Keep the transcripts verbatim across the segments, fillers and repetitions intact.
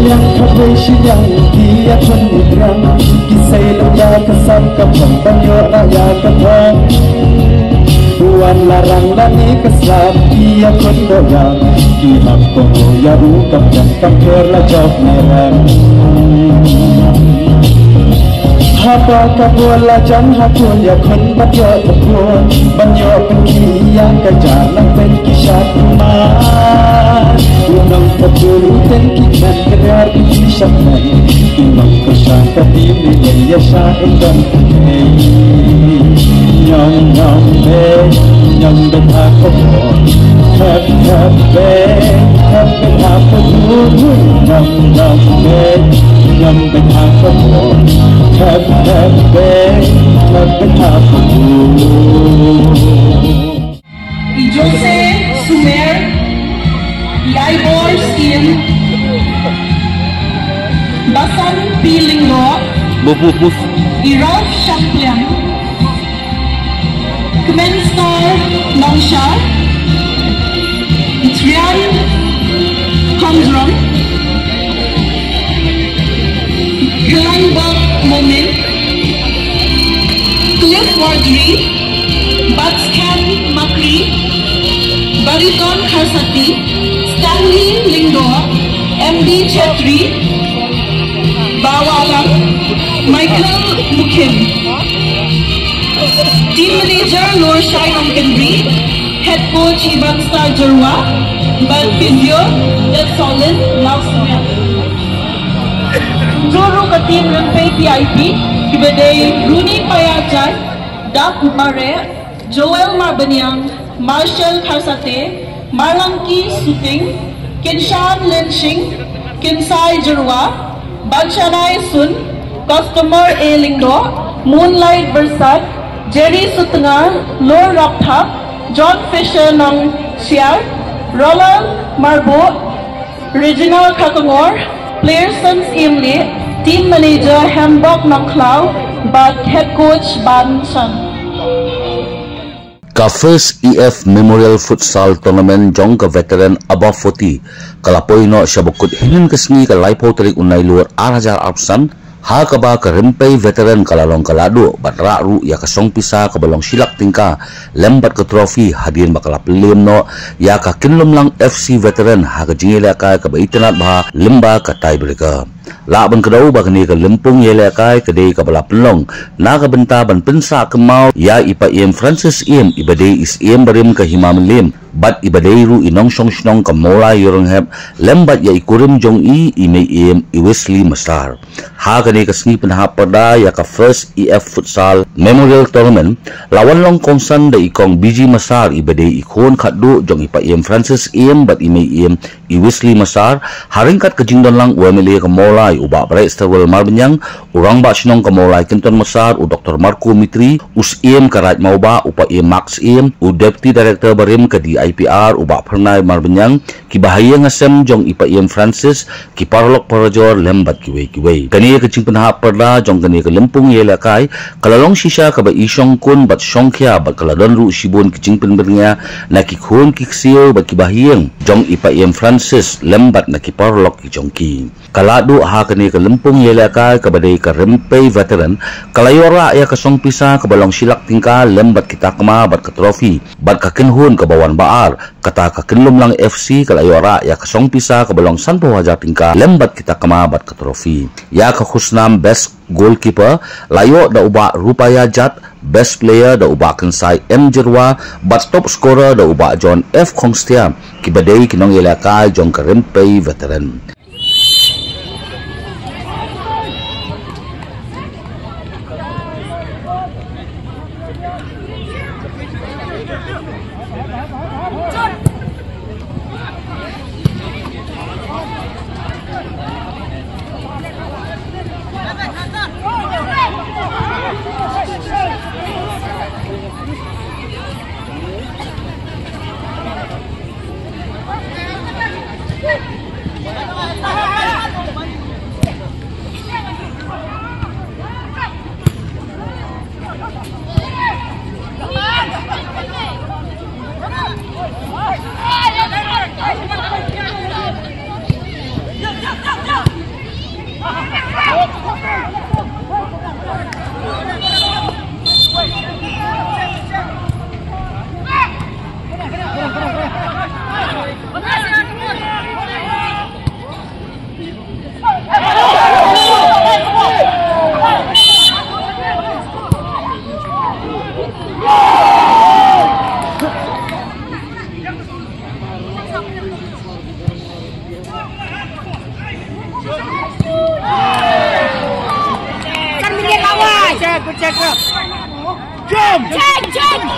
Ka bei shi ñiang ki ïakhun i briang, ki sei lem ïa ka sam ka phong ban ïoh rah ïa ka thong. Wan la rang lane ka slap ki ïakhun doh ïa, ki hap kohnguh ïa u kam jan kam pher la jop ne rem. Haba ka bor la jan ha khun ïakhun ban ïoh ka bor, ban ïoh pynkhih ïa ka jar nang peit ki shad ma. U nongpynbor u teng ki kmen ka riar ki shad nang. Ki nongpynshai ka tim ri lei ïa sha ing don ka tei. Ñiong ñiong beit, ñiong beit ha ka bor. Thep thep beit, thep beit ha ka bor. Ñiong ñiong beit, ñiong beit ha ka bor. Thep thep beit, thep beit ha ka bor. I Jose Sumer, i Aibor Siem, Basan P Lyngdoh, Buf, buf, buf. I Ralph Shakliang, Kmen Star Nongshar, i Trian Khongdrong, Klangbok Momin, Cliff Wardri, Batskan Makri, Bariton Kharsati, Stanley Lyngdoh, M D Chetri, Bawalang, Michael Mukim. Team Manager Lorshai Nongkynrih, Head Coach Ivan Star Jyrwa, bad Physio Deb Solin Lausmian. Jong ka team Rympei V I P, kiba dei Runi Payajai, Dak Mare, Joel Marbaniang, Marshall Kharsate, Marlangki Suting, Kinshan Lenshing, Kinsai Jyrwa, Banshanai Sun, Customer A Lyngdoh, Moonlight Bersad, Jerry Sutnga, Lor Rapthap, John Fisher Nongshiar, Roland Marbo, Reginald Khakangor, Playerson Siemlieh, Team Manager Hembok Nongkhlaw, bad Head Coach Ban Shan. Ka First E F Memorial Futsal Tournament jong ka Veteran Above forty ka la poi noh sha ba kut hynnin ka sngi ka laiphew tarik u Nailur ar hajar arphew san, ha kaba ka Rympei Veteran ka la long ka la duh ban rah ruh ïa ka song pisa kaba long shi lak tyngka lem bad ka trophy hadien ba ka la pynlem noh ïa ka Kinlumlang F C Veteran ha ka jingïalehkai kaba itynnad bha lyngba ka tiebreaker. Lah ban kdew ba kane ka lympung ïalehkai ka dei kaba la pynlong na ka bynta ban pynsah kynmaw ïa i Pa Ïem Francis Ïem iba dei i Syiem barim ka Hima Mylliem bad iba dei ruh i nongshong shnong ka Mawlai Ïewrynghep lem bad ïa i kurim jong i, i Mei Ïem i Wesley Massar. Ha kane ka sngi pynhap pyrda ïa ka First E F Futsal Memorial Tournament la wan long kongsan da i Kong B G Massar iba dei i khun khatduh jong i Pa Ïem Francis Ïem bad i Mei Ïem i Wesley Massar, ha ryngkat ka jingdon lang u M L A ka Mawlai u Bah Brightstarwell Marbaniang, u Rangbah Shnong ka Mawlai Kynton Massar, u Doktor Marco Mitri, u Syiem ka Raid Mawbah u Pa Ïem Mark Syiem, u Deputy Director barim ka D I P R u Bah Phyrnai Marbaniang, ki bahaïing hasem jong i Pa Ïem Francis, ki paralok parajor lem bad kiwei kiwei. Kane ka jingpynhap pyrda jong kane ka lympung ïalehkai ka la long shisha kaba i shongkun bad shongkhia bad ka la don ruh shibun ki jingpynbyrngia na ki khun ki ksiew bad ki bahaïing jong i Pa Ïem Francis lem bad na ki paralok ki jong ki. Ka la duh ha kane ka lympung ïalehkai kaba dei ka Rympei Veteran ka la ïoh rah ïa ka song pisa kaba long shi lak tyngka lem bad ki takma bad ka trophy bad ka kynhun kaba wan ba ar, kata ka Kinlumlang F C ka la ïoh rah ïa ka song pisa kaba long sanphew hajar tyngka lem bad ki takma bad ka trophy. Ïa ka khusnam Best Goalkeeper la ïoh da u Bah Rupaya Jat, Best Player da u Bah Kynsai M Jyrwa, bad Top Scorer da u Bah John F Khongstia, kiba dei ki nongïalehkai jong ka Rympei Veteran.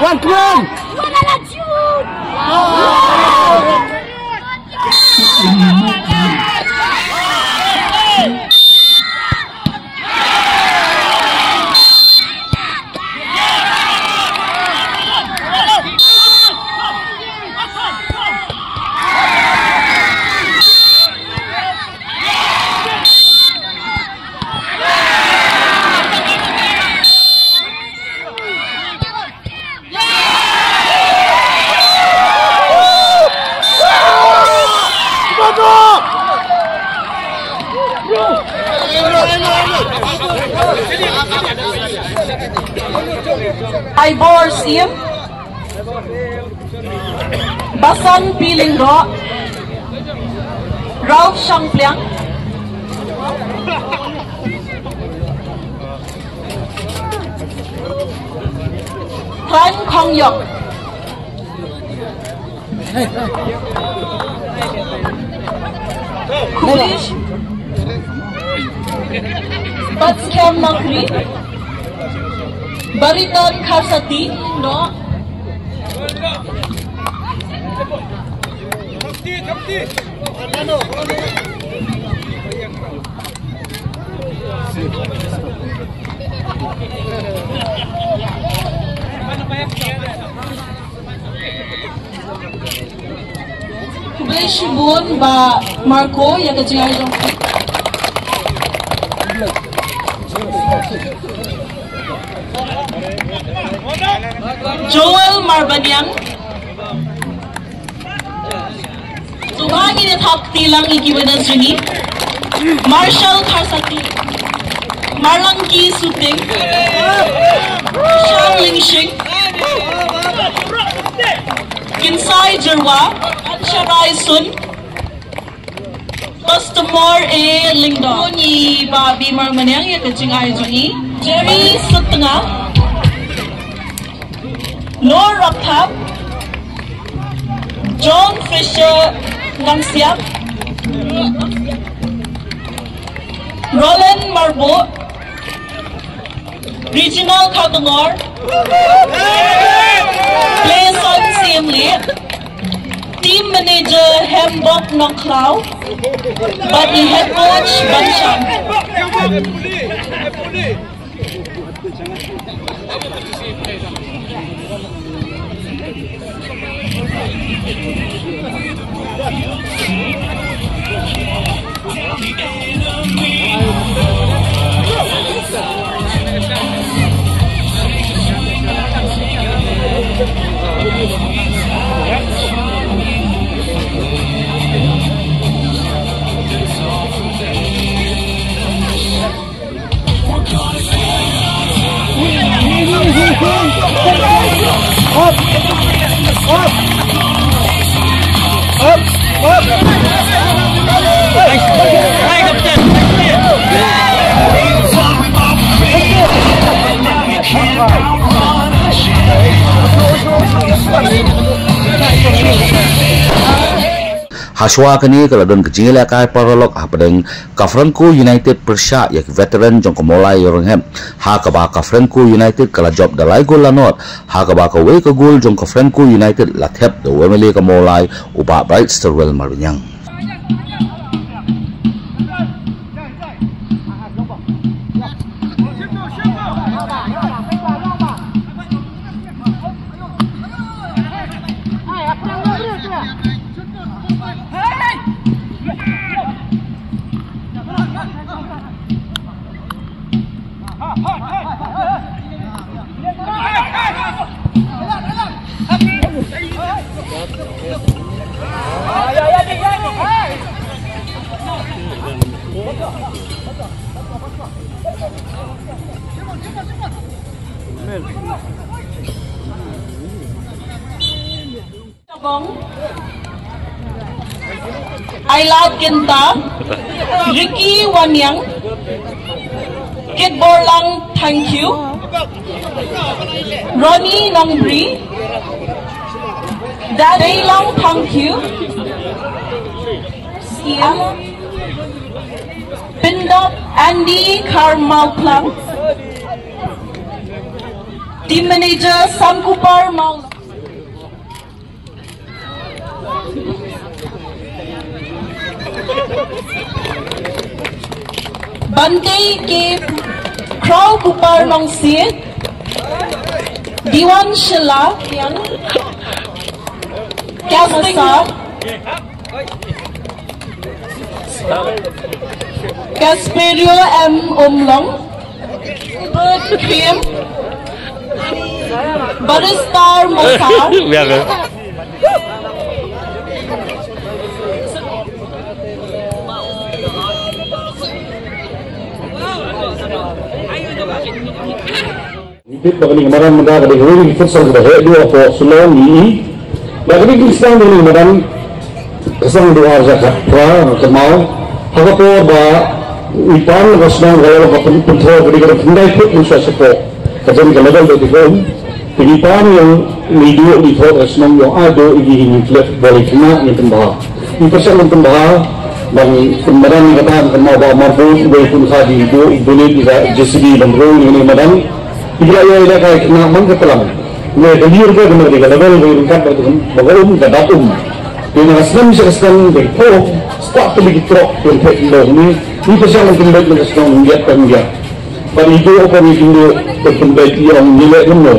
One, come on! Ai bor sim. Basan Piling Ro. Ralph Shangpliang. Tran Khong Yok. Kulish. Batskhem Nokri. Baritan Kharsati. No. Khublei shibun Bah Marco ïa ka jingai jong phi. Joel Marbaniang. Sngewbha ngin ïa thap kti lang ïa ki winners jong ngi. Marshall Kharsati, Marlangki Suting, Shan Lingshing, Kinsai Jyrwa, Ansharai Sun, Pastor A Lyngdoh. Ngi Bah B Marbaniang ïa ka jingai jong ngi. Jerry Sutnga. Noor Rapthap, John Fisher Nangsiap, Roland Marbo, Regional Kharkongor, Playson Siamlieh, Team Manager Hembok Nongkhlaw, bad i Head Coach Banshang. Hashwa kane ka la don ka jingïalehkai paralok hapdeng ka Franco United pyrshah ïa ki veteran jong ka Mawlai Ïawrynghep, ha kaba ka Franco United ka la jop da lai gol la nod, ha kaba kawei ka gol jong ka Franco United la thep da u M L A ka Mawlai, u Bah Brightstarwell Marbaniang. Tabong, Ailad Kynta, Ricky Waniang, Kitborlang Thangkhiew, Ronnie Nongbri, Deilang Thangkhiew, Siam, Pyndap Andy Kharmawphlang, Team Manager Samkupar Tei ki Khraw Kupar Nongsiej, Diwan Shylla Liang, Casper, Casperio M Umlong, Bert Krim, Barrister Masar. Ngi tip ba kane ka madan mynta ka dei kawei na ki futsal kaba heh duh hapoh Shillong, ngi i. Ba kane ka dei ka sdang kane ka madan ka sdang duh ar hajar khatphra, kynmaw. Ha ka por ba ngi pan na ka shnong ka la ka pyn-, pynthor ka dei ka khyndai phut mynshuwa shapoh. Ka jan ka level da dei ka um. Te ngi pan ïa ngi duh ngi thor ka shnong ïa a duh ngi ngi flip ball ïa khynnah ngi pynbha. Ngi pyrshang ngi pynbha ba ngi pynbha ngi kata ngi kynmaw ba marbud wei pun kha di duh i duh ngi ka J C B ban rung ngi ngi madan. Ngi la ïa ïa ka khynnah man ka tlang. Ngi ka liur ka khynnah di ka level wei ryngkat ba ka um ka dap um. Te na ka snem sha ka snem dei pho spah tu ki trok pun phe ngi ngi pyrshang ngi pynbha ngi ka shnong ngi ïa pynbha. Bad i duh ko ngi kin duh, te pynbeit i ong ngi leh kumno.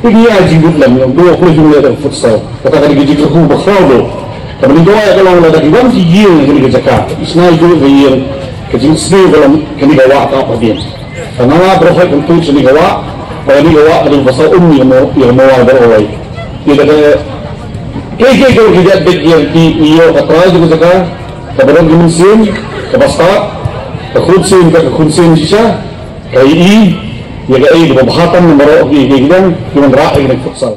Te ngi ai jingdup lem, i ong duh ko ngi leh da futsal. Kata ka dei ka jingkyrkhu ba khraw duh. Te mynta i duh ai ka long lada ki wan ki ïing kane ka jaka. I sngewbha i duh ka ïing, ka jingsniew ka long kane ka wah ka ap hadien. Ka nga nga baroh hoi kan tuid kane ka wah, ba kane ka wah ka dei ba sa um ïa ka mo, ïa ka mo wai baroh wai. Ïa kata, kiei kiei ki long ki jait beit ïa ki, ïa ka trai jong ka jaka, ka baroh ki mynsiem, kaba stad, ka khunsien, ka khunsien shisha. Ka i, ïa ka i, kaba bha tam na baroh ki, ki, ki dang, ki wanrah ïa ka futsal.